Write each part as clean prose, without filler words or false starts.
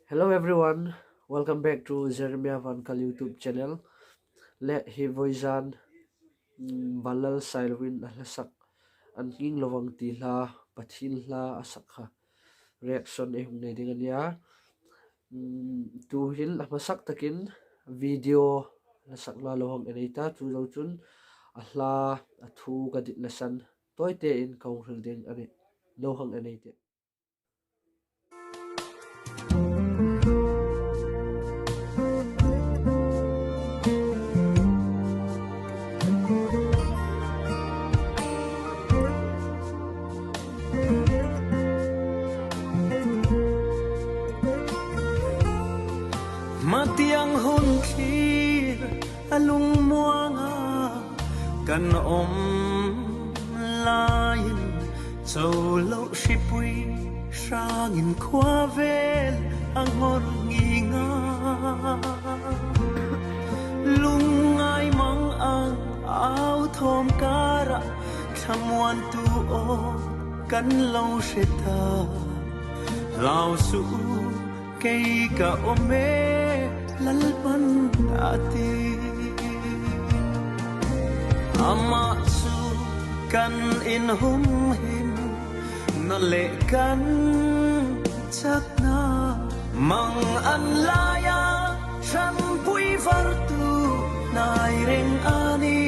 Hello everyone, welcome back to Jeremiah Vankal YouTube channel. Le hi voizan Vanlal Sailovin a hla sak an nghing lovang ti hla Pathin hla a sak kha reaction ei hung nei ding ania. Tu hin a hmasak takin video hla sak na lo hang enei ta chu zo chun a hla a thu ka dit nasan tawi te in ka hung hril ding ani lo hang enei te. Matiang hun thlir a lungmuanga kan awm laiin cho loh hripui hrangin khua vel a nghawr nging a. Lungngai mang ang au thawm karah thlamuantu aw kan lo hre ta. Hlau suh u kei ka awm e Lalpan a ti. Amah chu kan inhumhim na leh kan chakna mang an laia hranpui vartu hnai reng a ni.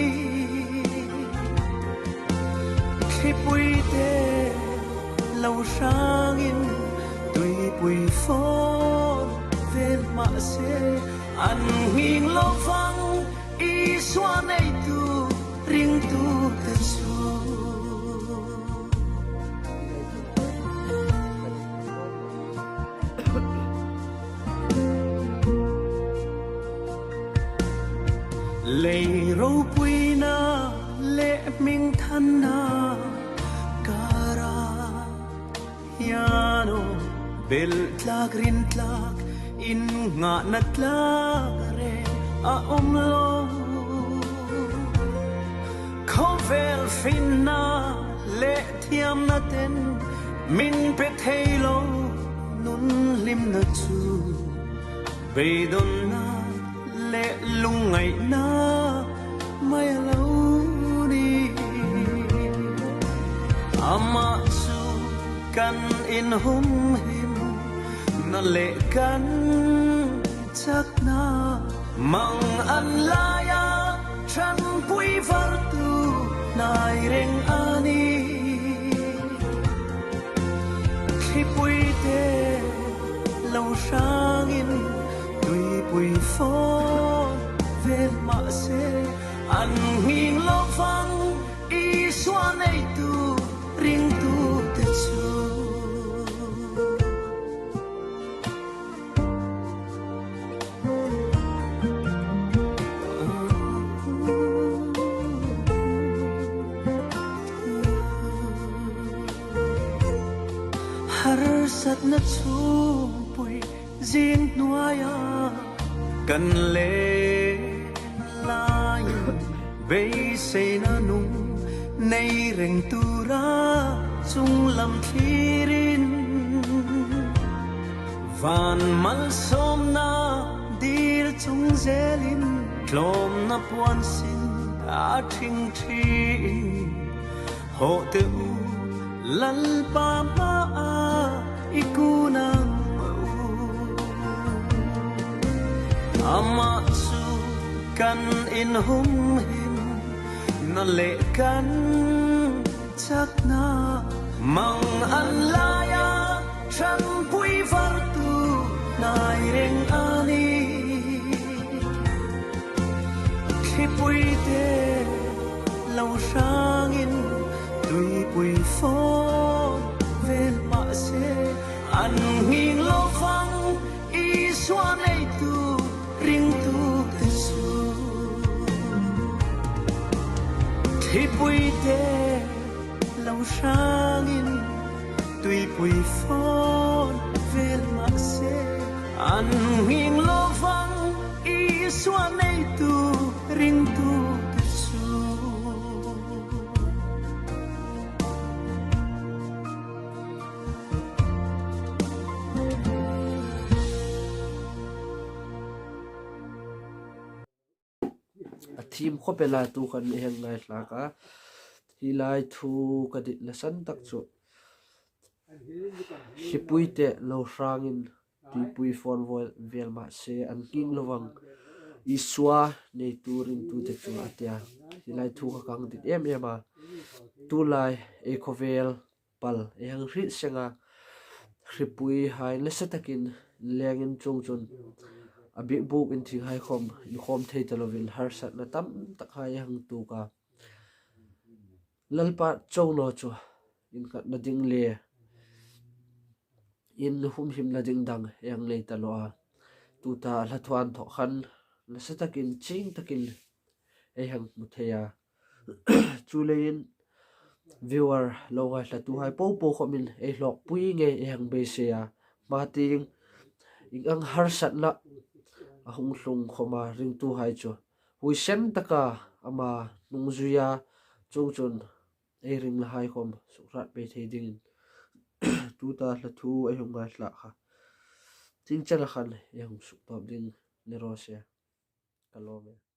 Thlipui te lo hrangin tuipui fawn vel mahse an nghing lo vang Isua neitu ringtu te chu. Lei ropuina leh hmingthanna karah hian aw belh tlak rin tlak in nghahna tlak reng a awm lo. Khawvel finna leh thiamna ten min pe thei lo nun hlimna chu beidawnna leh lungngaihna mai a lo ni. Amah chu kan inhumhim na leh kan chakna mang an laia thanpui vartu hnai reng a ni. Thlipui te lo hrangin tuipui fawn vel mahse an nghing lo vang Isua neitu ringtu te chu. Harsatna chhungpui zing hnuaia kan len laiin beiseina nung nei reng tura chunglam thlirin van malsawmna dil chung zelin tlawmna puan sin a thing thin. Haw teh u Lalpa hmaah i kun ang u. Amah chu kan inhumhim na leh kan chakna mang an laia thanpui vartu hnai reng a ni. Thlipui te lo hrangin tuipui fawn vel mahse an nghing lo vang Isua neitu ringtu te chu. Thlipui te lo hrangin tuipui fawn vel mahse an nghing lo vang Isua neitu ringtu te chu. thim khawp e la tu khan i heng ngai hlak a. Hi lai thu ka dit nasan tak chu hripui te lo hrangin tuipui fawn vel mah se an nghing lovang. Isua neitu ringtute chu a tia. Hi lai thu ka kang dit em em a. Tunlai ei khawvel pal ei hang hrih seng a, hripui hai nasa takin lengin chung chun a bikbuk in thing hai khawm inkhawm thei ta lovin harsatna tam tak hai a hang tuk a. Lalpa Chono chu innghatna ding le in humhimna ding dang ei ang nei ta lo a, tuta hlathuan thawh khan nasa takin ching takin ei hang hmu thei a. Chu leiin viewer lo ngaihla tu hai po po khawmin ei hlawk pui nge ei hang beisei a, hma ting eng ang harsatna a hung hlung khawma ringtu hai chu huisen taka ama hnung zui a, chung chun ei ring la hai khawm sukrat pe thei dingin tuta hla thu ei hung ngaihla kha chingchela khan ei hung suk tawp ding ni rawh se ka lawm e.